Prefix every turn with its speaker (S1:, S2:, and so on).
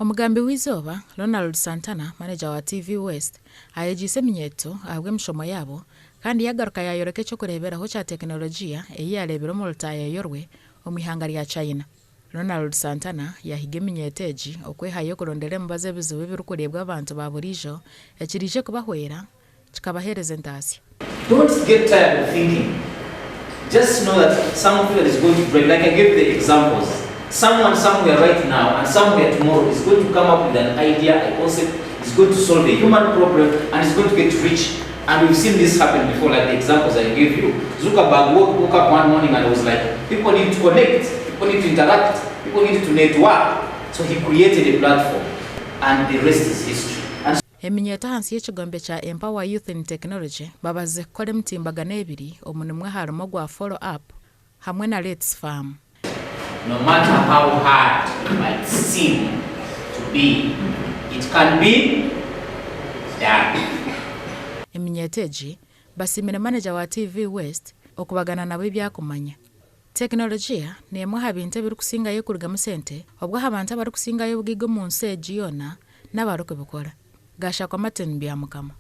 S1: Omugambi w'eizooba, Ronald Santana, maneja wa TV West, ayegyeise eminyeeto ahabw'emishomo yaabo kandi yagaruka yayoreka eky'okureeberaho kya tekinologiya ei yareebire omu rutaayayo rwe omu ihanga rya China. Ronald Santana yahiga eminyeeto egi okwehayo kurondera emibazi ebizibu ebirikureebwa abantu ba buriijo ekiriije kubahwera kikabaheereza entaasya.
S2: Don't get tired of thinking, just know that something that is going to break, like I gave the examples, someone somewhere right now and somewhere tomorrow is going to come up with an idea, a concept, is going to solve a human problem and is going to get rich. And we've seen this happen before, like the examples I gave you. Zuckerberg woke up one morning and was like, people need to connect, people need to interact, people need to network. So he created a platform and the rest is history. And
S1: Eminyeeto ahansi y'ekigombe kya Empower Youth in Technology babazize kukora emitimbagano ebiri omu nimwe harimu ogwa Follow Up hamwe na Let's Farm.
S2: No matter how hard it might seem to be, it can be done.
S1: Eminyeeto egi basiimire maneja wa TV West okubagana nabo ebyakumanya. Tekinologiya n'emwe aha bintu ebirikusingayo kurugamu sente obwo aha bantu abarikusingayo obugaiga omu nsi egi yoona n'abarikubikora. Gashakwa Martin Byamukama.